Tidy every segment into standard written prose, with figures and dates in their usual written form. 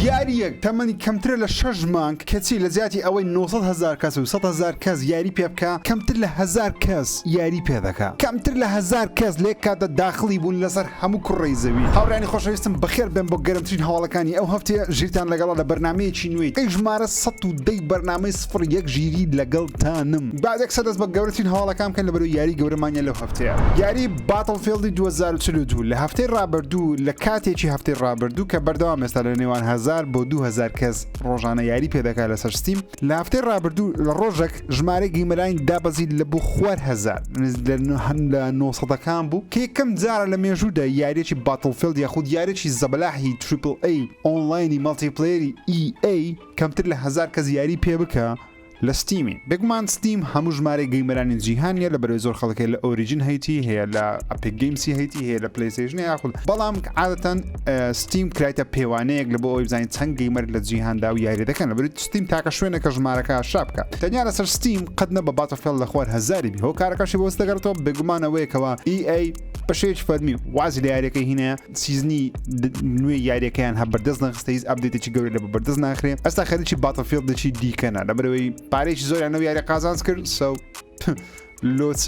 یارییەک تەمەنی کەمترە لە شەش مانگ کەچی لە جیاتی ئەوەی 900 هەزار کەس و 100 هەزار کەس یاری پێ بکا کەمتر لە هەزار کەس یاری پێ دەکا کەمتر لە هەزار کەس لە یەک کاتدا داخڵی بوون لەسەر هەموو کوڕەی زەوی. هاوڕێیانی خۆشەویستم بەخێر بێن بۆ گەرمترین هەواڵەکانی ئەو هەفتەیە ژیرتان لەگەڵە لە بەرنامەیەکی نوێی ئەی ژمارە 110 ی بەرنامەی سفر یەک ژیری لەگەڵتانم با یەکسەر دەست بە گەورەترین هەواڵەکان بکەین لەبەرەوەی یاری گەورەمانە لەو هەفتەیە یاری Battlefield ی 2042 لە هەفتەی ڕابردوو لە کاتێکی هەفتەی ڕابردوو کە بەردەوام ئێستا لە نێوان 1000 بۆ 2000 کەس ڕۆژانە یاری پێدەکات لەسەر Steam لە هەفتەی ڕابردوو لە ڕۆژێک ژمارەی gamer انی دابەزی لە بۆ خوار هەزار لە نۆسەدەکان بوو کە یەکەم جارە لە مێژوودا یاریەکی Battlefield یاخود یاریەکی زەبەلاحی triple A online ی multiplayer ی EA کەمتر لە هەزار کەس یاری پێ بکە لە Steam ی. بێگومان Steam هەموو ژمارەی gamer انی جیهان نیە لەبەرەوەی زۆر خەڵک هەیە لە Origin هەیتی هەیە لە Epic Games ی هەیتی هەیە لە PlayStation یاخود بەڵام عادەتەن Steam کرایتە پێوانەیەک لە بۆ ئەوەی بزانین چەند gamer لە جیهاندا و یاری دەکەن لەبەرەوەی Steam تاکە شوێنە کە ژمارەکە ئاشکرا بکات تەنیا لەسەر Steam قەت نە بە Battlefield لە خوار هەزاری بی هۆکارەکەشی بۆ دەگەڕێتەوە بێگومان ئەوەیە کەوا EA بە شێوەیەکی فەرمی وازی لە یاریەکەی هینایە season ی نوێی یاریەکەیان هە بەردەست نەخستە هیچ update ێکی گەورە لە بەردەست ناخرێ ئەستا خەریکی Battlefield ێکی دیکەنە لەبەرەوەی پارێکی زۆریان لەو یاری قازانج کرد so لۆ چ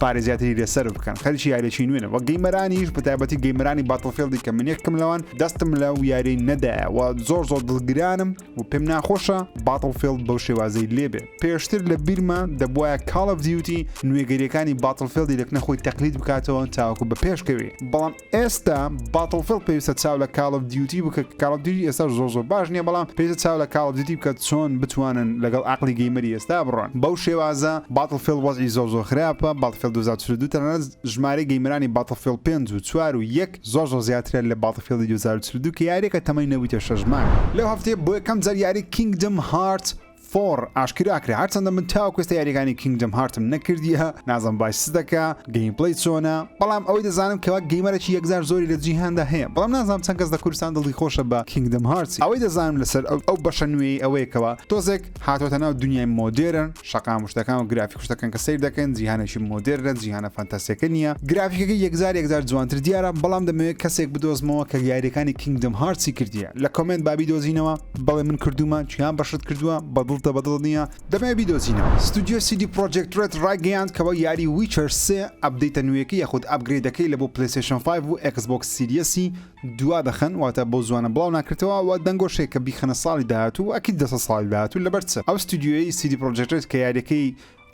پارە زیاتری لەسەر بکەن خەریکی یاریی نوێنە وە gamer انیش بە تایبەتی gamer انی Battlefield ی کە من یەکم لەوان دەستم لەو یاری نەدایە و زۆر زۆر دڵگرانم و پێم ناخۆشە Battlefield بەو شێوازەی لێبێ پێشتر لە بیرمە دەبواە Call of Duty نوێگەریەکانی Battlefield ی لەکنە خۆی تەقلید بکاتەوە تاوەکو بە پێشکەوێ بەڵام ئێستا Battlefield پێویستە چاو لە Call of Duty بکە Call of Duty ئێستا زۆر زۆر باش نییە بەڵام پێویستە چاو لە Call of Duty بکە چۆن بتوانن لەگەڵ عەقڵی gamer ی ئێستا بڕۆن بەو شێوازە Battlefield وەزعی زۆر زۆر خراپە Battlefield 2042 تەنانەت ژمارەی gamer انی Battlefield 5 و 4 و 1 زۆر زۆر زیاترە لە Battlefield ی 2042 کە یاریەکە تەمەنی نەبوویتە شەش مانگ. لەو هەفتەیە بۆ یەکەم جار یاری Kingdom Hearts Four ئاشکرا کرا هەرچەندە من تاوەکو ئێستا یاریەکانی Kingdom Hearts م نەکردیە نازانم باش چ دەکا gameplay چۆنە بەڵام ئەوەی دەزانم کەوا gamer ێکی یەکجار زۆری لە جیهاندا هەیە بەڵام نازانم چەند کەس لە کوردستان دڵی خۆشە بە Kingdom Hearts ئەوەی دەزانم لەسەر ئەو بەشە نوێی ئەوەیە کەوا تۆزێک هاتۆتە ناو دنیای مۆدێرن شەقام و شتەکان و گرافیک و شتەکان کە سەیر دەکەن جیهانێکی مۆدێرنە جیهانە فانتاسیەکە نییە گرافیکەکەی یەکجار یەکجار جوانتر دیارە بەڵام دەمەوێت کەسێک بدۆزمەوە کە یاریەکانی Kingdom Hearts ی کردیە لە comment با بیدۆزینەوە بەڵێ من کردوومە کیان بەشت کردووە بەدڵتە بەدڵ نییە دەمەوێت بیدۆزینەوە. ستودیۆ CD Projekt Red ڕایگەیاند کەوا یاری Witcher سێ update ە نوێیەکەی یاخود upgrade ەکەی لە بۆ PlayStation 5 و Xbox Series ی دوا دەخەن واتە بەو زوانە بڵاو ناکرێتەوە و دەنگۆشەیە کە بیخەنە ساڵی داهاتوو ئەکید دەسە ساڵی داهاتوو لەبەر چ ئەو ستودیۆیەی CD Projekt Red کە یاریەکەی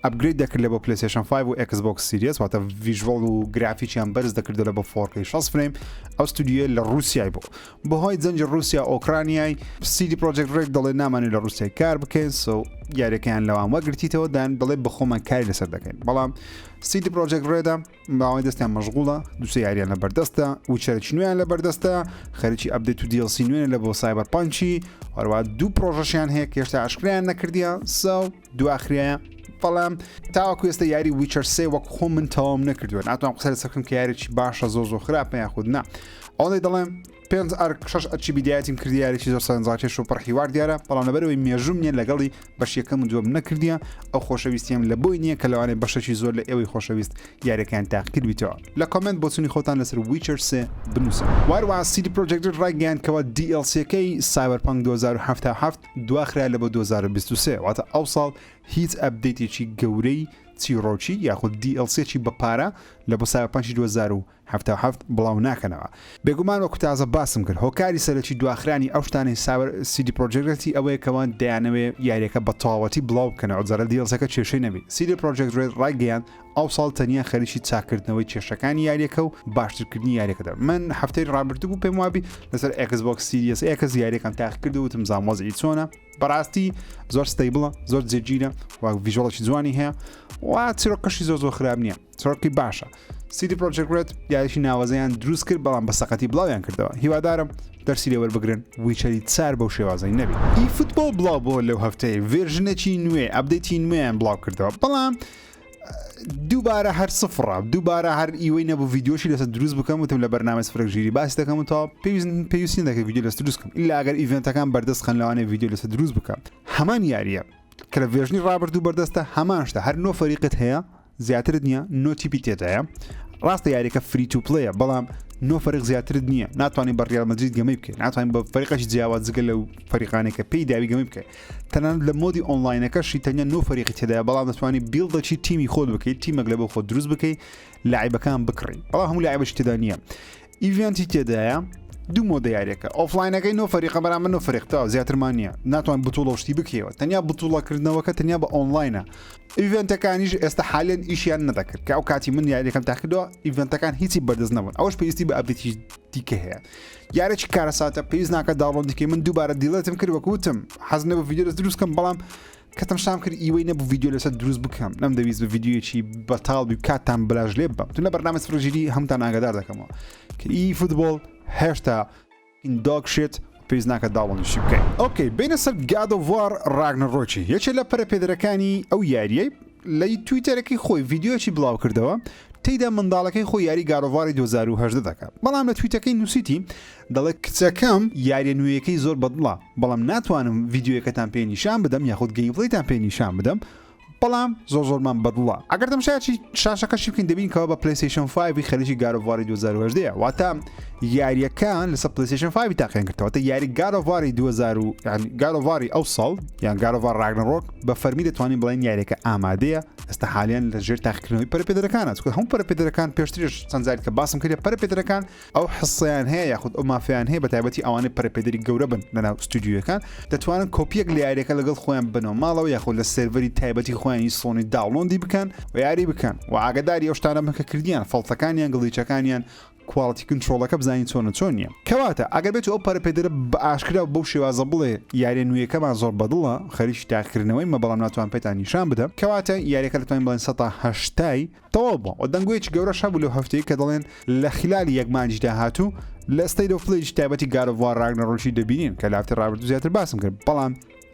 upgrade دەکرد لە بۆ PlayStation 5 و Xbox Series واتە visual و گرافیکیان بەرز دەکردەوە لە بۆ 4K 60 frame ئەو ستودیۆیە لە ڕووسیای بوو بەهۆی جەنگی ڕووسیا ئۆکرانیای CD Projekt Red دەڵێ نامانێت لە ڕووسیای کار بکەین so یاریەکەیان لەوان وەگرتیتەوە دان دەڵێ بەخۆمان کاری لەسەر دەکەین بەڵام CD Projekt Red ە ماوەی دەستیان مەشغوڵە دوسێ یاریان لە بەردەستە Witcher ێکی نوێیان لە بەردەستە خەریکی update و DLC نوێنە لە بۆ Cyberpunk ی هەروە دوو پرۆژەشیان هەیە کە هێشتا ئاشکرایان نەکردیە so دواخرایە بەڵام تاوەکو ئێستا یاری Witcher سێ وەک خۆم من تەواوم نەکردووە ناتوانم قسە لەسەر بکەم کە یاریی باشە زۆر زۆر خراپە یاخود نا ئەوەندەی دەڵێم پێنج ئەرک شەش ئەرکی بیدایەتیم کردی یاریی زۆر سەرنجڕاکێش و پڕ حیوار دیارە بەڵام لەبەرەوەی مێژوم نییە لەگەڵی بەش یەکەم و دووەم نەکردیە ئەو خۆشەویستیم لە بۆی نییە کە لەوانەیە بەشێکی زۆر لە ئێوەی خۆشەویست یاریەکەیان تاقیکردبیتەوە لە comment بۆچونی خۆتان لەسەر Witcher سێ بنووسن واروەها CD Projekt ڕایگەیاند کەوا DLC ەکەی Cyberpunk 2077 دواخرا لە بۆ 2023 واتە ئەوساڵ هیچ update ێکی گەورەی چیڕۆکی یاخود DLC ێکی بە پارە لە بۆ Cyberpunk ی 2077 بڵاو ناکەنەوە. بێگومان وەکو تازە باسم کرد هۆکاری سەرەکی دواخرانی ئەو شتانەی سایبەر CD Projekt ی ئەوەیە کەوا دەیانەوێ یاریەکە بە تەواوەتی بڵاو بکەنەوە جارە DLC ەکە کێشەی نەبی CD Projekt Red ڕایگەیاند ئەوساڵ تەنیا خەریکی چاککردنەوەی کێشەکانی یاریەکە و باشترکردنی یاریەکە دەبن من هەفتەی ڕابردوو بوو پێم وابی لەسەر Xbox Series X یاریەکەم تاقیکرد و وتم زام وەزعی چۆنە بەڕاستی زۆر stable ە زۆر جێگیرە و visual ێکی جوانی هەیە و چیرۆکەشی زۆر زۆر خراپ نییە چیرۆکی باشە CD Projekt Red یاریی ناوازەیان دروست کرد بەڵام بە سەقەتی بڵاویان کردەوە هیوادارم دەرسی لێ وەربگرن Witcher ی چار بەو شێوازەی نەبێت eFootball بڵاو بۆ لەو هەفتەیە version ێکی نوێ update ی نوێیان بڵاو کردەوە بەڵام دووبارە هەر سفڕە دووبارە هەر ئیوەی نەبوو ڤیدیۆشی لەسەر دروست بکەم وتم لە بەرنامەی سفرەک ژیری باسی دەکەم و تا پێویست پێویست دەکەی ڤیدیۆ لەسەر دروست بکەم ئیلا ئەگەر event ەکان بەردەست خەن لەوانەیە ڤیدیۆ لەسەر دروست بکەم هەمان یاریە کە لە version ی ڕابردوو بەردەستە هەمان شتە هەر نۆ فەریقت هەیە زیاترت نییە نۆ تیپی تێدایە. ڕاستە یاریەکە free to play ە بەڵام نۆ فەریق زیاترت نییە ناتوانانی بە ڕیال مەدرید گەمەی بکەیت ناتوانین بە فەریقەکی جیاواز جگە لەو فەریقانێک کە پێی داوی گەمەی بکەیت تەنانەت لە mode ی ئۆنلاینەکەشی تەنیا نۆ فەریقی تێدایە بەڵام دەتوانانی build ەکی تیمی خۆت بکەیت تیمەک لە بۆ خۆت دروست بکەیت لاعیبەکان بکڕی بەڵام هەموو لاعیبەکی تێدا نییە event ی تێدایە دوو mode ە یاریەکە offline ەکەی نۆ فەریقە بەرامبەر نۆ فەریق تا زیاترمان نییە ناتوان بتوڵە شتی بکەیەوە تەنیا بتوڵەکردنەوەکە تەنیا بە online ە event ەکانیش ئێستا حالێن ئیشیان نەدەکرد کە ئەو کاتی من یاریەکەم تاکردەوە event ەکان هیچی بەردەست نەبوون ئەوش پێویستی بە update ی دیکە هەیە یارێکی کارەساتە پێویست ناکە download ی کەی من دووبارە delete م کرد وەکوتم حەز نەبوو ڤیدیۆ لەس دروست کەم بەڵام کە تەمشام کرد ئیوەی نەبوو ڤیدیۆ لەسەر دروست بکەم نەم دەویست بە ڤیدیۆیەکی بەتاڵ بی کاتتان بلاش لێ ببەم تو لە بەرنامە سفرژیری هەمتان ئاگادار دەکەمەوە کە eFootball هێشتا dog shit پێویست ناکە download یشی بکەین. okay بینە سەر God of War Ragnarok ی یەکێ لە پەرەپێدەرەکانی ئەو یاریەی لە تویتەرەکەی خۆی ڤیدیۆیەکی بڵاو کردەوە تێیدا منداڵەکەی خۆی یاری God of War ی 2018 دەکات بەڵام لە تویتەکەی نووسیتی دەڵێ کچەکەم یاریە نوێیەکەی زۆر بەدڵە بەڵام ناتوانم ڤیدیۆیەکەتان پێ نیشان بدەم یاخود gameplay تان پێ نیشان بدەم بەڵام زۆر زۆرمان بەدڵە ئەگەر تەمشایکی شاشەکەشی بکەین دەبین کەەوە بە PlayStation 5 خەریکی God of War ی 2018 واتە یاریەکان لەسەر PlayStation 5 تاقیان کردەوە تا یاری God of War ی 2000 و یعنی God of War ی ئەو ساڵ یان God of War Ragnarok بە فەرمی دەتوانین بڵێن یاریەکە ئامادەیە ئێستا حالیان لە ژێر تاقیکردنەوەی پەرەپێدەرەکانە چونکە هەموو پەرەپێدەرەکان پێشتریش چەند جارێک کە باسم کرد پەرەپێدەرەکان ئەو حسەیان هەیە یاخود ئەو مافیان هەیە بە تایبەتی ئەوانەی پەرەپێدەری گەورە بن لەناو ستودیۆیەکان دەتوانن کۆپیەک لە یاریەکە لەگەڵ خۆیان ببەنەوە ماڵەوە یاخود لە سێرڤەری تایبەتی خۆیانی سۆنی download ی بکەن و یاری بکەن و ئاگداری ئەو شتانە بن کە کردیان fault ەکانیان glitch ەکانیان quality control ەکە بزانین چۆنە چۆن نییە کەواتە ئەگەر بێت ئەو پەرەپێدەرە بە ئاشکرا و بەو شێوازە بڵێ یاریە نوێیەکەمان زۆر بەدڵە خەریکی تاقیکردنەوەی مە بەڵام ناتوان پێتان نیشان بدەم کەواتە یاریەکە دەتوانین بڵێن سەتا هەشتای تەواو بووە و دەنگۆیەکی گەورەش هەبوو لەو هەفتەیە کە دەڵێن لە خلالی یەک مانگی داهاتوو لە State of Play تایبەتی God of War Ragnarok ی دەبینین کە لە هەفتەی ڕابردوو زیاتر باسم کرد بەڵام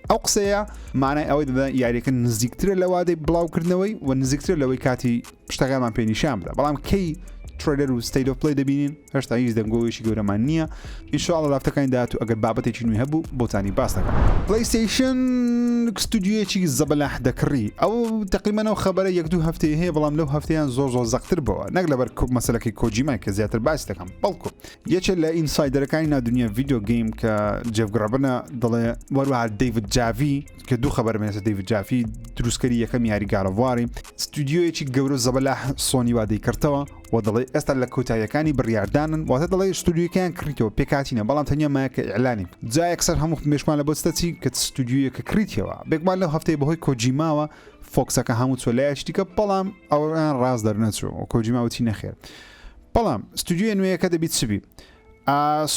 ئەو قسەیە مانای ئەوەی دەدا یاریەکە نزیکترە لە وادەی بڵاوکردنەوەی و نزیکترە لەوەی کاتی شتەکانمان پێ نیشان بدە بەڵام کەی trailer و State of Play دەبینین هێشتا هیچ دەنگۆیەکی گەورەمان نییە ئینشاءاللە لە هەفتەکانی داهاتوو ئەگەر بابەتێکی نوێ هەبوو بۆتانی باس دەکەم. PlayStation ستودیۆیەکی زەبەلاح دەکڕی ئەو تقریبا ئەو خەبەرە یەک دوو هەفتەی هەیە بەڵام لەو هەفتەیان زۆر زۆر زەقتر بەوە نەک لەبەر مەسەلەکەی کۆجیمای کە زیاتر باسی دەکەم بەڵکو یەکێ لە insider ەکانی ناو دنیا video game کە جێف گرابنە دەڵێ وەروەها دەیڤد جاڤی کە دوو خەبەر بێنێتە دەیڤد جافی دروستکەری یەکەم یاری God of War ی ستودیۆیەکی گەورە و زەبەلاح سۆنی وا دەیکڕتەوە و دەڵێ ئێستا لە کۆتاییەکانی بڕیاردانن واتە دەڵێ ستودیۆکەیان کڕیتەوە پێکهاتینە بەڵام تەنیا مایە کە ئیعلانی جا یەکسەر هەموو مێشکمان لە بۆ چتە چی کە ستودیۆیەکە کڕیتەوە بێگومان لەو هەفتەیە بەهۆی کۆجیماوە focus ەکە هەموو چوە لایەکی دیکە بەڵام ئەویان ڕاست دەرنەچوو و کۆجیما وتی نەخێر بەڵام ستودیۆیە نوێیەکە دەبیت چ بی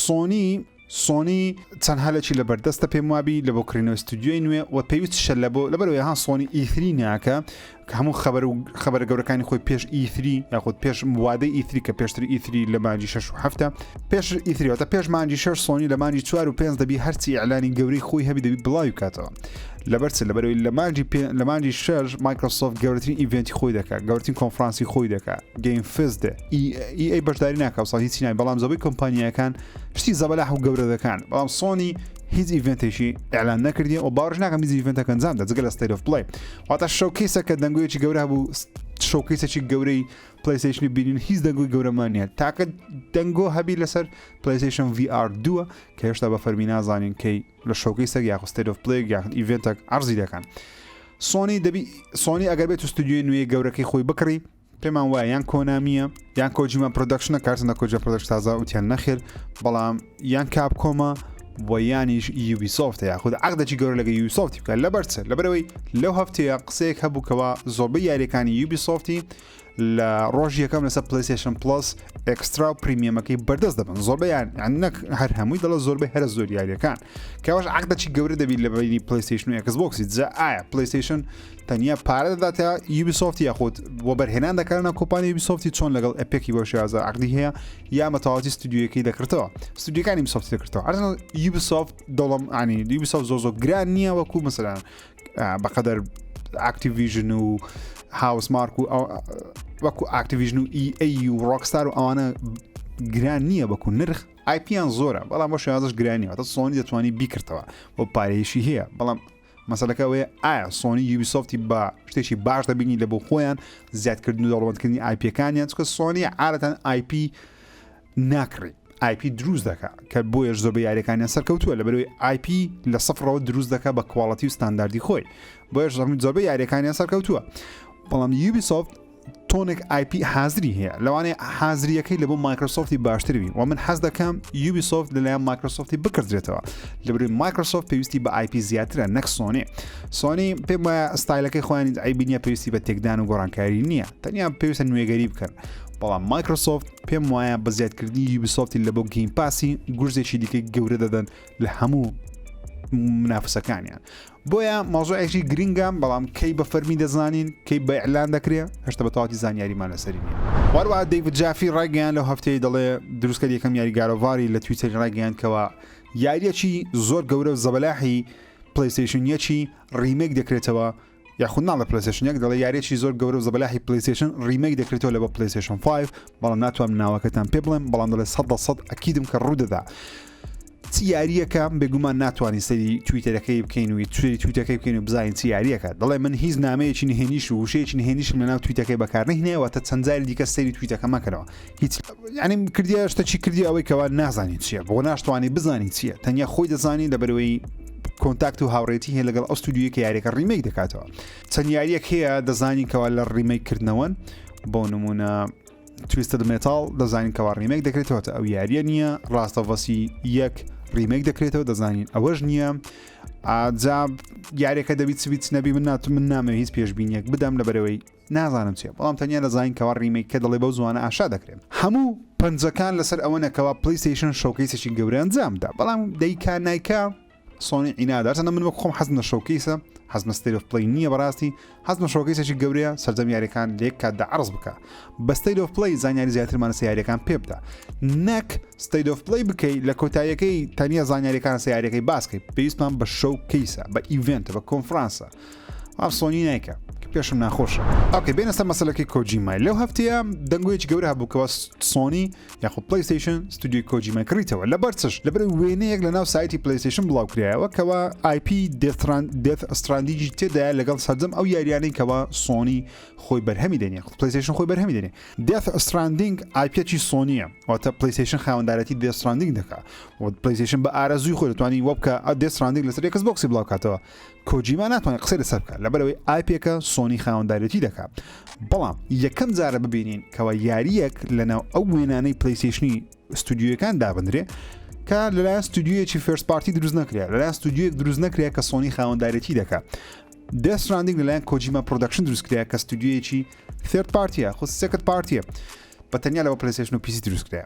سۆنی سۆنی چەند هەلێکی لەبەردەستە پێم وابی لە بۆ کڕینەوەی ستودیۆی نوێ و پێویستیشە لە بۆ لەبەرەوەی ها سۆنی E3 ناکە کە هەموو خەبەر و خەبەرە گەورەکانی خۆی پێش E3 یاخود پێش وادەی E3 کە پێشتر E3 لە مانگی شەش و هەفتە پێش E3 واتە پێش مانگی شەش سۆنی لە مانگی چوار و پێنج دەبی هەرچی ئیعلانی گەورەی خۆی هەبی دەبی بڵاوی بکاتەوە لەبەر چ لەبەرەوەی لە مانگی پێ لە مانگی شەش مایکرۆسۆفت گەورەترین event ی خۆی دەکات گەورەترین کۆنفرانسی خۆی دەکات Game Fest دێ EA بەشداری ناکا ساڵ هیچی نای بەڵام زۆربەی کۆمپانیاکان شتی زەبەلاح و گەورە دەکان بەڵام سۆنی هیچ event ێکی ئیعلان نەکردیە و باوەڕش ناکەم هیچ event ێک ئەنجام دا جگە لە State of Play واتە showcase ە کە دەنگۆیەکی گەورە هەبوو showcase ێکی گەورەی PlayStation ی بینین هیچ دەنگۆی گەورەمان نییە تاکە دەنگۆ هەبی لەسەر PlayStation VR دووە کە هێشتا بە فەرمی نازانین کەی لە showcase ێک یاخود State of Play یاخود event ێک عەرزی دەکەن سۆنی دەبی سۆنی ئەگەر بێت ستودیۆی نوێی گەورەکەی خۆی بکڕی پێمان وایە یان کۆنامیە یان کۆجیما پرۆدەکشنە کارتەنە کۆجیما پرۆدەکشن تازە وتیان نەخێر بەڵام یان کاپکۆمە و یانیش یوبیسۆفتە یاخود عقدێکی گەورە لەگە یوبیسۆفتی بکە لەبەر چ لەبەرەوەی لەو هەفتەیە قسەیەک هەبوو کەوا زۆربەی یاریەکانی یوبیسۆفتی لە ڕۆژ یەکەم لەسەر PlayStation Plus Extra و Premium ەکەی بەردەست دەبن زۆربەیان یان نەک هەر هەمووی دەڵە زۆربەی هەرە زۆر یاریەکان کەەوەش عقدێکی گەورە دەبی لە بینی PlayStation و ئێکس بۆکسی جا ئایا PlayStation تەنیا پارە دەداتە یوبیسۆفت یاخود وەبەرهێنان دەکەنە ناو کۆمپانیای یوبیسۆفتی چۆن لەگەڵ ئەپێکی بەو شێوازە عەقدی هەیە یا مەتەواتی ستودیۆیەکەی دەکردەوە ستودیۆکانی یوبیسۆفتی دەکردەوە ئەرزن یوبیسۆفت دەوڵم ینی یوبیسۆفت زۆر زۆر گران نییە وەکو مەسەلەن بەقەدەر ئاکتیڤیژن و هاوس مارک و وەکو ئاکتیڤیژن و ئی ئەی و ڕۆکستار و ئەوانە گران نییە وەکو نرخ IP یان زۆرە بەڵام بۆ شێوازش گرانی واتە سۆنی دەتوانانی بیکردەوە و پارەیەشی هەیە بەڵام. مەسەلەکە ئەوەیە ئایا سۆنی یوبیسۆفتی بە شتێکی باش دەبینی لە بۆ خۆیان زیادکردن و دەوڵەمەندکردنی IP ەکانیان چونکە سۆنی عادەتەن IP ناکڕی IP دروست دەکا کە بۆیەش زۆربەی یاریەکانیان سەرکەوتووە لەبەرەوەی IP لە سفرەوە دروست دەکا بە quality و ستانداردی خۆی بۆیەش زۆربەی یاریەکانیان سەرکەوتووە بەڵام یوبیسۆفت تۆنێک IP حازری هەیە لەوانەیە حازریەکەی لە بۆ مایکرۆسۆفتی باشتر بی و من حەز دەکەم یوبیسۆفت لەلایەن مایکرۆسۆفتی بکردرێتەوە لەبری مایکرۆسۆفت پێویستی بە IP زیاترە نەک سۆنی سۆنی پێم وایە ستایلەکەی خۆیانی عەیبی نییە پێویستی بە تێکدان و گۆڕانکاری نییە تەنیا پێویستە نوێگەری بکەن بەڵام مایکرۆسۆفت پێم وایە بە زیادکردنی یوبیسۆفتی لە بۆ Game Pass ی گورزێکی دیکەی گەورە دەدەن لە هەموو منافسەکانیان بۆیە مەوزوعێکی گرنگە بەڵام کەی بە فەرمی دەزانین کەی بە ئیعلان دەکرێ هێشتا بە تەواوەتی زانیاریمان لەسەری نییە. هەروەها دەیڤد جافی ڕایگەیاند لەو هەفتەیە دەڵێ دروستکەری یەکەم یاری God of War ی لە تویتەری ڕایگەیاند کەوا یاریەکی زۆر گەورە و زەبەلاحی پلەیستەیشن یەکی remake دەکرێتەوە یاخود ناڵێ پلەیستەیشن یەک دەڵێ یاریەکی زۆر گەورە و زەبەلاحی پلەیستەیشن remake دەکرێتەوە لە بۆ پلەیستەیشن 5 بەڵام ناتوانم ناوەکەتان پێ بڵێم بەڵام دەڵێ 100% ئەکیدم کە ڕوودەدا چ یاریەکە بێگومان ناتوانین سەری تویتەرەکەی بکەین و سەری تویتەکەی بکەین و بزانین چ یاریەکە دەڵێ من هیچ نامەیەکی نهێنیش و وشەیەکی نهێنیشم لەناو تویتەکەی بەکارنەهێنایە واتە چەند جاری دیکە سەری تویتەکە مەکەنەوە هیچ یعنی کردیە شتەکی کردی ئەوەی کەوا نازانی چییە بۆ ناشتوانی بزانی چییە تەنیا خۆی دەزانی لەبەرەوەی contact و هاوڕێتی هەیە لەگەڵ ئەو ستودیویە کە یاریەکە remake دەکاتەوە چەند یاریەک هەیە دەزانین کەوا لە remake کردنەوەن بۆ نمونە Twisted Metal دەزانین کەوا remake دەکرێتەوە ئەو یاریە نییە Last of Us ی یەک remake دەکرێتەوە دەزانین ئەوەش نییە ئاجا یاریەکە دەبیت چبیت نەبی من نات من نامەوێت هیچ پێشبینیەک بدەم لە بەرەوەی نازانم چیە بەڵام تەنیا دەزانین کەوا remake کە دەڵێ بەو زوانە ئاشا دەکرێن هەموو پەنجەکان لەسەر ئەوە نەکەوا پلیستەیشن showcase ێکی گەورە ئەنجام دا بەڵام دەیکا نایکا سۆنی عینادە هەرچەندە من وەک خۆم حەزم لە showcase ە حەزم لە State of Play نییە بەڕاستی حەزم لە showcase ێکی گەورەیە سەرجەم یاریەکان لێک کاتدا عەرز بکە بە State of Play زانیاری زیاترمان لەسەر یاریەکان پێ بدە نەک State of Play بکەی لە کۆتاییەکەی تەنیا زانیاریەکان لەسەر یاریەکەی باسکەی پێویستمان بە showcase ە بە event ە بە کۆنفرانسە ئەم سۆنی نایکە کە پێشم ناخۆشە okay بێنە سەر مەسەلەکەی کۆجیمای لەو هەفتەیە دەنگۆیەکی گەورە هەبوو کەوا سۆنی یاخود پلیستیشن ستودیۆی کۆجیمای کڕیتەوە لەبەر چش لەبەر وێنەیەک لە ناو سایتی پلیستیشن بڵاو کرایەوە کەوا IP Death Stranding ی تێدایە لەگەڵ سەرجەم ئەو یاریانەی کەوا سۆنی خۆی بەرهەمی دێنێ پلیستیشن خۆی بەرهەمی دێنێ Death Stranding IP ەکی سۆنیە واتە پلیستیشن خاوەندارەتی Death Stranding دەکا و پلیستیشن بە ئارەزووی خۆی دەتوانانی وە بکە Death Stranding لەسەر ئێکس بۆکسی بڵاو کاتەوە کۆجیما ناتوانێت قسەی لەسەر بکات لەبەرئەوەی IP ەکە سۆنی خاوەندارێتی دەکات بەڵام یەکەم جارە ببینین کەوا یاریەک لەناو ئەو وێنانەی پلیستیشنی ستودیۆیەکان دابنرێ کە لەلایەن ستودیۆیەکی first party دروست نەکرێت لەلایەن ستودیۆیەک دروست نەکرێت کە سۆنی خاوەندارێتی دەکات Death Stranding لەلایەن کۆجیما Production دروست کرا کە ستودیۆیەکی third party ە خۆ second party ە بە تەنیا لەوە پلیستیشن و PC دروست کرا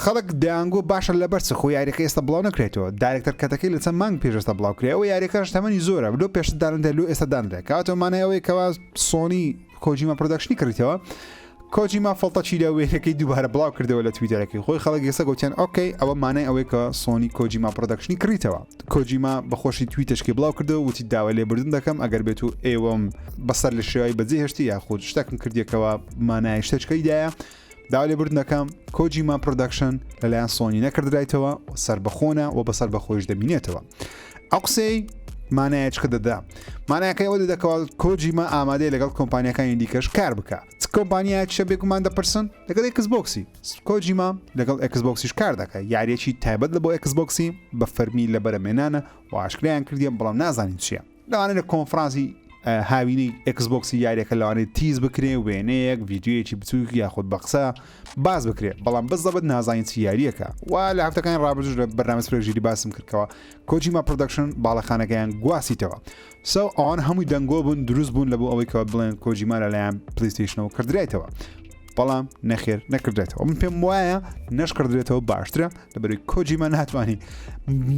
خەڵک دەیانگۆ باشە لەبەر چ خۆ یاریەکە ئێستا بڵاو نەکرێتەوە director's cut ەکەی لە چەند مانگ پێش ئێستا بڵاو کرایەوە یاریەکەش تەمەنی زۆرە لۆ پێشتر دانرێ لۆ ئێستا دانرێ کەواتە مانای ئەوەیە کەوا سۆنی کۆجیما Production ی کڕیتەوە کۆجیما فڵتەچی لە وێنەکەی دووبارە بڵاو کردەوە لە تویتەرەکەی خۆی خەڵک ئێستا گوتیان okay ئەوە مانای ئەوەی کە سۆنی کۆجیما Production ی کڕیتەوە کۆجیما بەخۆشی تویتەشکی بڵاو کردەوە وتی داوای لێبوردن دەکەم ئەگەر بێت و ئێوەم بەسەر لە شێوای بەجێ هێشتی یاخود شتێکم کردیەکەوە مانای شتێکەی دایە داوای لێبوردن دەکەم کۆجیما Production لەلایەن سۆنی نەکردرایتەوە سەربەخۆنە و بە سەربەخۆیش دەمینێتەوە ئەو قسەی مانایەکە دەدا مانایەکەی ئەوە دەدەکەوە کۆجیما ئامادەیە لەگەڵ کۆمپانیەکانی دیکەش کار بکە چ کۆمپانیایەکیشە بێگومان دەپرسن لەگەڵ ئێکس بۆکسی کۆجیما لەگەڵ ئێکس بۆکسیش کار دەکات یاریەکی تایبەت لە بۆ ئێکس بۆکسی بە فەرمی لە بەرەمێنانە و ئاشکرایان کردیە بەڵام نازانین چییە لەوانەیە لە کۆنفرانسی هاوینەی ئێکس بۆکسی یاریەکە لەوانەیە tease بکرێ وێنەیەک ڤیدیۆیەکی بچووک یاخود بە قسە باس بکرێ بەڵام بزەبت نازانین چی یاریەکە و لە هەفتەکانی ڕابردووش لە بەرنامە سپرێژیری باسم کردکەوە کۆجیما Production باڵەخانەکەیان گواسیتەوە so ئەوان هەمووی دەنگۆ بوون دروست بوون لە بۆ ئەوەی کەەوە بڵێن کۆجیما لەلایەن پلیستیشنەوە کردرایتەوە بەڵام نەخێر نەکردێتەوە من پێم وایە نەشکردرێتەوە باشترە لەبەرەی کۆجیما ناتوانانی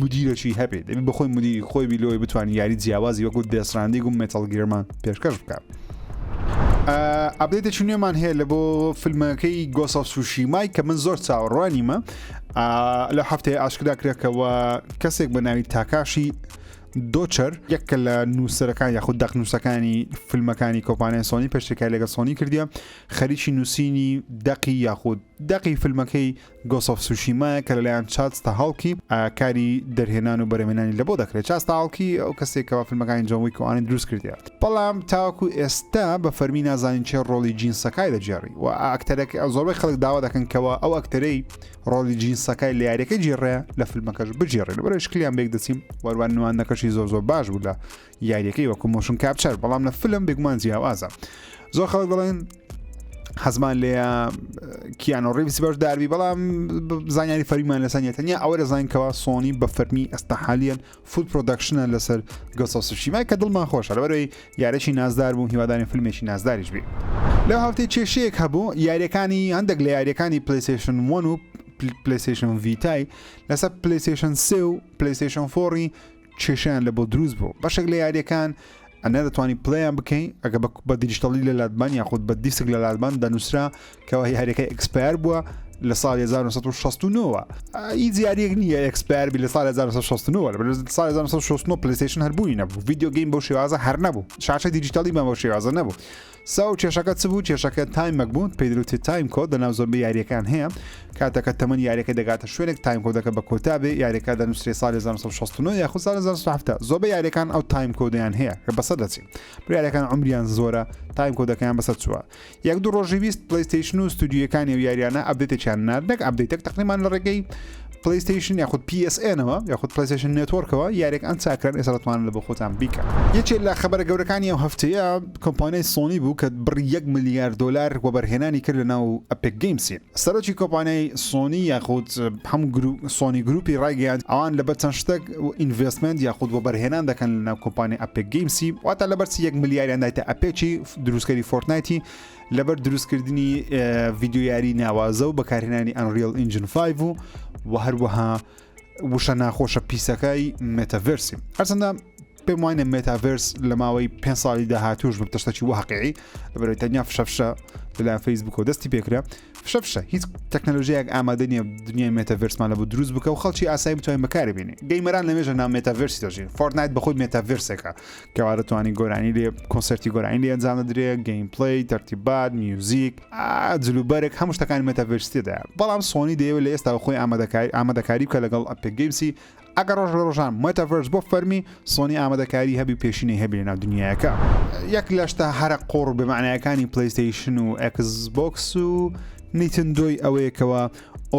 مدیرەکی هەبێت دەبی بەخۆی مدیری خۆی بی لۆی بتوانانی یاری جیاوازی وەکو Death Stranding و Metal Gear مان پێشکەش بکات. update ێکی نوێمان هەیە لە بۆ فیلمەکەی Ghost of Tsushima ی کە من زۆر چاوەڕوانیمە لە هەفتەیە ئاشکرا کرێکەوە کەسێک بە ناوی تاکاشی دۆچەر یەکە لە نووسەرەکان یاخود دەقنووسەکانی فیلمەکانی کۆمپانیای سۆنی پێشترکاری لەگەڵ سۆنی کردیە خەریکی نووسینی دەقی یاخود. دەقی فیلمەکەی Ghost of Tsushima یە کە لەلایەن چاد ستاهاڵکی کاری دەرهێنان و بەرهەمهێنانی لەبۆ دەکرێت. چاد ستاهاڵکی ئەو کەسێک کەوا فیلمەکانی جۆن ویک و ئانی دروست کردیە. بەڵام تاوەکو ئێستا بە فەرمی نازانین کێ ڕۆڵی جین سەکای دەگێڕی و ئەکتەرەکە زۆربەی خەڵک داوا دەکەن کەوا ئەو ئەکتەرەی ڕۆڵی جین سەکای لە یاریەکە گێڕێ لە فیلمەکەش بگێڕێ لەبەرئەوەی شکلیان بێک دەچین وەروان نواندنەکەشی زۆر زۆر باش بوو لە یاریەکەی وەکو motion capture بەڵام لە فیلم بێگومان جیاوازە زۆر خەڵک دەڵێن حەزمان لێە کیانۆ ڕیڤس بەشداربی بەڵام زانیاری فەرمیمان لەسەر نیە تەنیا ئەوە دەزانین کەوا سۆنی بە فەرمی ئێستا حالیەن full production ە لەسەر Ghost of Tsushima ی کە دڵمان خۆشە لەبەرەوەی یارێکی نازدار بوو هیوادارین فیلمێکی نازداریش بی. لەو هەفتەی کێشەیەک هەبوو یاریەکانی هەندێک لە یاریەکانی PlayStation 1 و PlayStation Vita ی لەسەر PlayStation 3 و PlayStation 4 کێشەیان لە بۆ دروست بوو بەشێک لە یاریەکان نەدەتوانی play یان بکەین ئەگە بە digital ی لە لاتبان یاخود بە دیسک لە لاتبان دەنووسرا کەەوە یاریەکە expire بووە لە ساڵ 1969ەوە هیچ یاریەک نییە expire بی لە ساڵ 1969 لە ساڵ 1969 PlayStation هەربووی نەبوو video game بەو شێوازە هەر نەبوو شاشە digital ی بە بەو شێوازە نەبوو so کێشەکە چ بوو؟ کێشەکە time ێک بوو پێی دەوترێت time code لەناو زۆربەی یارییەکان هەیە کاتەکە تەمەنی یاریەکە دەگاتە شوێنێک time code ەکە بە کۆتا بێ یاریەکە دەنووسرێ ساڵی 1969 یاخود ساڵی 1970 زۆربەی یاریەکان ئەو time code یان هەیە کە بەسەر دەچین یاریەکان عمریان زۆرە time code ەکەیان بەسەر چووە یەک دوو ڕۆژی 20 PlayStation و ستودیوەکانی و یاریانە update ێکیان نارد نەک update ێک تقریبان لە ڕێگەی PlayStation یاخود PSN ەوە یاخود PlayStation Network ەوە یاریەک ئەن چاکران ئێستا دەتوانن لە بۆ خۆتان بیکەن. یەکێ لە خەبەرە گەورەکانی ئەو هەفتەیە کۆمپانیای سۆنی بوو کە بڕی یەک ملیار دۆلار وەبەرهێنانی کرد لە ناو Epic Games ی. سەرۆکی کۆمپانیای سۆنی یاخود هەموو گرو سۆنی گروپی ڕایگەیاند ئەوان لەبەر چەند شتێک investment یاخود وەبەرهێنان دەکەن لە ناو کۆمپانیای Epic Games ی واتە لەبەر چی یەک ملیاریان دایتە Epic ی دروستکەری Fortnite ی لەبەر دروستکردنی ڤیدیۆ یاری ناوازە و بەکارهێنانی Unreal Engine 5 و و هەروەها وشە ناخۆشە پیسەکەی metaverse ی هەرچەندە پێم وانە مێتاڤێرس لە ماوەی پێ ساڵی داهاتوش ببتە شتێکی واقعی لەبەرەوەی تەنیا فشەفشە لەلایەن فەیسبوکەوە دەستی پێکرا فشەفشە هیچ تەکنەلۆژیایەک ئامادە نییە دنیای metaverse مان لە بۆ دروست بکە و خەڵکی ئاسایی بتوانین بەکاری بینی gamer ان لە مێژە ناو metaverse ی دەژین Fortnite بەخۆی metaverse ێکە کەوا دەتوانانی گۆرانی لێ کۆنسرتی گۆرانی لێ ئەنجام دەدرێ gameplay تەرتیبات میوزیک جلوبەرگ هەموو شتەکانی metaverse تێدایە بەڵام سۆنی دەیەوێت لە ئێستا خۆی ئامادەکاری ئامادەکاری بکە لەگەڵ Epic Games ی ئەگەر ڕۆژ لە ڕۆژان metaverse بۆ فەرمی سۆنی ئامادەکاری هەبی پێشینەی هەبی لەناو دنیایەکە. یەک لە شتە هەرە قۆڕ و بێمانایەکانی PlayStation و Xbox و Nintendo ی ئەوەیە کەوا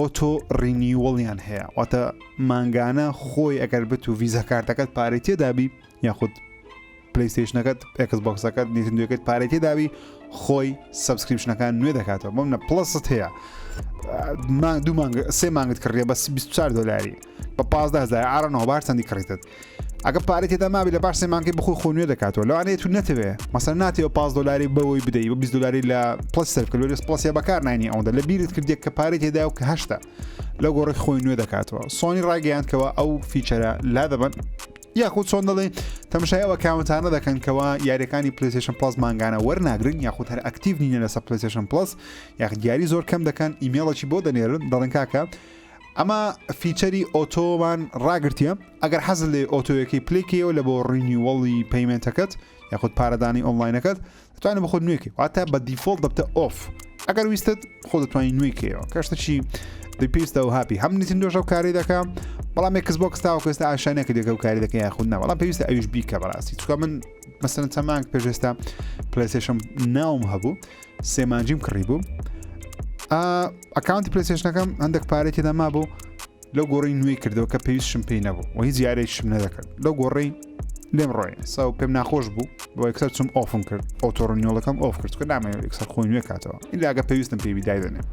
auto renewal یان هەیە واتە مانگانە خۆی ئەگەر بت و Visa card ەکەت پارەی تێدابی یاخود PlayStation ەکەت Xbox ەکەت Nintendo ەکەت پارەی تێدابی خۆی subscription ەکان نوێ دەکاتەوە بۆم نە Plus ت هەیە دوو مانگ سێ مانگت کڕیە بەس 24 دلاری بە 15 ئارەنەوە بار چەندی کڕیتت ئەگە پارەی تێدا مابی لە باش سێ مانگەی بخۆی خۆ نوێ دەکاتەوە لەوانەیە تو نەتەوێ مەسەر ناتەوە 5 دلاری بەوەی بدەی و 20 دلاری لە Plus سەر بکە لۆرێس Plus ە بەکار ناینی ئەوەندە لە بیرت کردێک کە پارەی تێدا و کە هەشتا لە گۆڕی خۆی نوێ دەکاتەوە سۆنی ڕاگەیاندکەوە ئەو feature ە لا دەبن یاخود چۆن دەڵێ تەمەشای ئەو account انە دەکەن کەوا یاریەکانی PlayStation Plus مانگانە وەرناگرن یاخود هەر active نینە لەسەر PlayStation Plus یاخود یاری زۆر کەم دەکەن ئیمێڵێکی بۆ دەنێرن دەڵێن کاکە ئەمە feature ی auto مان ڕاگرتیە ئەگەر حەزت لێ auto یەکەی play کەیەوە لە بۆ renewal ی payment ەکەت یاخود پارەدانی ئۆنلاینەکەت دەتوانێت بە خۆت نوێکەی واتە بە default دەبتە off ئەگەر ویستت خۆ دەتوانانی نوێکەیەوە کەشتەکی پێویستە و هاپی هەم Nintendo ش ئەو کاری دەکە بەڵام Xbox تاوەکو ئێستا ئاشای نەکردێکە و کاری دەکە یاخود نا بەڵام پێویستە ئەویش بیکە بەڕاستی چونکە من مەسەلەن چەند مانگ پێش ئێستا PlayStation Now م هەبوو سێ مانجیم کڕی بوو account ی PlayStation ەکەم هەندێک پارەی تێدا مابوو لەو گۆڕی نوێی کردەوە کە پێویستشم پێی نەبوو و هیچ یارێکشم نەدەکرد لەو گۆڕی لێم ڕۆی so پێم ناخۆش بوو بۆ یەکسەر چم off م کرد auto renewal ەکەم off کرد کە نامەوێت یەکسەر خۆی نوێ کاتەوە ئیلا ئەگە پێویستم پێی بی دایدەنێم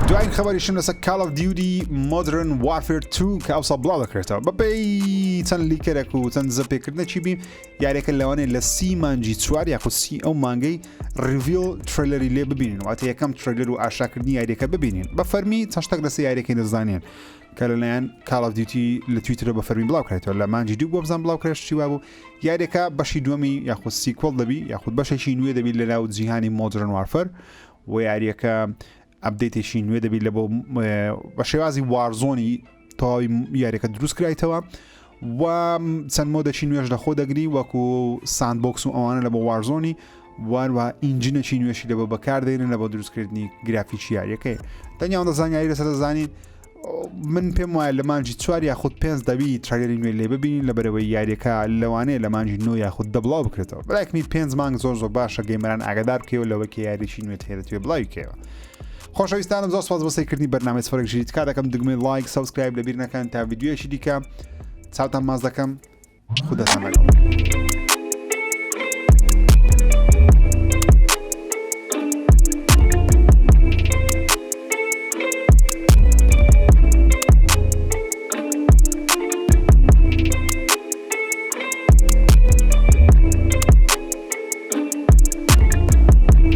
دوایین خەبەریشم لەسەر Call of Duty Modern Warfare 2 کە ئەوسا بڵاو دەکرێتەوە بەپێی چەند leaker ێک و چەند زەپێکردنێکی بی یاریەکە لەوانەیە لە سی مانگی چوار یاخود سی ئەو مانگەی reveal trailer ی لێ ببینین واتە یەکەم trailer و ئاشاکردنی یاریەکە ببینین بە فەرمی چەند شتێک لەسەر یاریەکەی دەزانین کە لەلایەن Call of Duty لە تویتەرە بە فەرمی بڵاو کرێتەوە لە مانگی دوو بۆ بزان بڵاو کرێش چی وابوو یاریەکە بەشی دووەمی یاخود sequel دەبی یاخود بەشێکی نوێ دەبی لە ناو جیهانی Modern Warfare و یاریەکە update ێکی نوێ دەبی لە بۆ بە شێوازی Warzone ی تەواوی یاریەکە دروست کرایتەوە و چەند mode ێکی نوێش لە خۆ دەگری وەکو sandbox و ئەوانە لە بۆ Warzone ی. واروا engine ێکی نوێشی لە بۆ بەکاردێنن لە بۆ دروستکردنی گرافیکی یاریەکەی. تەنیا ئەوەندە زانیاری لەسەر دەزانین من پێم وایە لە مانجی چوار یاخود پێنج دەبی trailer ی نوێ لێ ببینین لە بەرەوەی یاریەکە لەوانەیە لە مانجی نۆ یاخود دە بڵاو بکرێتەوە. بەلایکمی پێنج مانگ زۆر زۆر باشە gamer ان ئاگادار بکەیەوە لەوەی کە یاریی نوێت هەیە دەتوێ بڵاوی کەیەوە. خۆشەویستانم زۆر سپاس بۆ سەیرکردنی بەرنامەی سفرێک ژیری تکا دەکەم دگمەی like subscribe لەبیر نەکەن تا ڤیدیۆیەکی دیکە چاوتان ماچ دەکەم خوداتان لەگەڵ.